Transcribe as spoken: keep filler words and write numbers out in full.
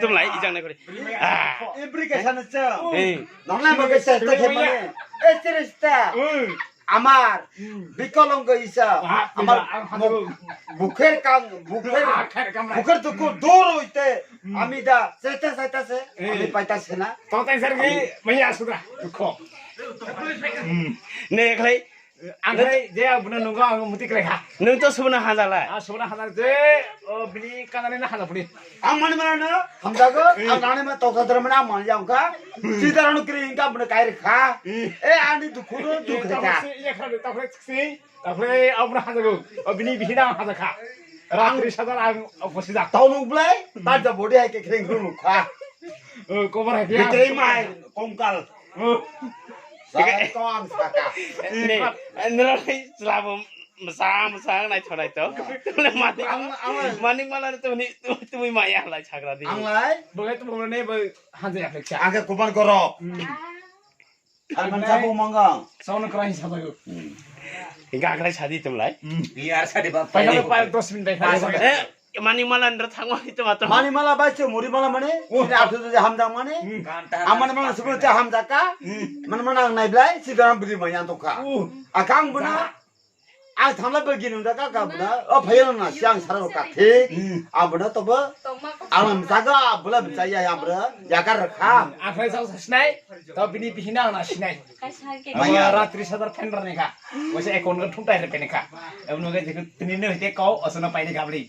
Tum lai, ijang nai kori. Ah. Ibri kaisa na chang. Eh. Nonglai mo kaisa ta khe mane. Eh, sirista. Hmm. Amar. Hmm. Bikolongo isa. Ah, amar. Buker kang, buker. Ah, kher kam lai. Buker tu ko doro ite. Hmm. Ami da seta seta se. Eh. Ami paita se na. Tong tai sar ki, maya suda. Ko. Hmm. Ne khlai. Ang khai je abuna nungo ang muti krai kha. Nung to subuna haja lai. Ah, subuna haja je, o, bini kanani na haja puni. Ang mani mana na hamjago, ang nani ma toksa dara mana ang mani jang kha. Sita ranu kri ingka buna kai kha. Eh, ani dukhu no dukhu kha. Takhre si, iya kha, takhre si, takhre abuna haja go. O, bini bihina haja kha. Rat tris hajar ang, o, posi jak. Tau nuk blai, ta ja body hai ke khreng khrung nuk kha. O, kobar hai ke. Bitrei mai, kongkal. Saka to ang saka. Ne, nrani selabo masa masa nai thonai to. Mani, ang, ang, mani mala tu ni tu tu mai ya lai chagra di. Ang lai. Boleh tu boleh ne bo hanjai apek cha. Ang ke kuban koro. Hmm. Ang man sabu manggang. Sono krai sabu. Hingga agrai sadi tum lai. Hmm. Iya sadi ba. Pai pai dos minit pai. Eh, Mani mala nra thangma hito mato. Mani mala bai se muri mala mane. Oh. Sini athu je hamjak mane. Hmm. Amani mala subul te hamjak ka. Hmm. Mani mala ang nai blai si daram bidi manya to ka. Oh. Akang buna. Ang thamla bagi nung da ka ka buna. O phayo na siang sara ka thi. Hmm. Abuna to bo. Ang jaga bula bichaya ya bura. Yakar kha. Akhai sa sinai. To bini bihina na sinai. Maya. Rat tris hajar phen rani kha. Wasa account ka thum tai re peni kha. Abuna ke tini ne hite kau asana paini kha bri.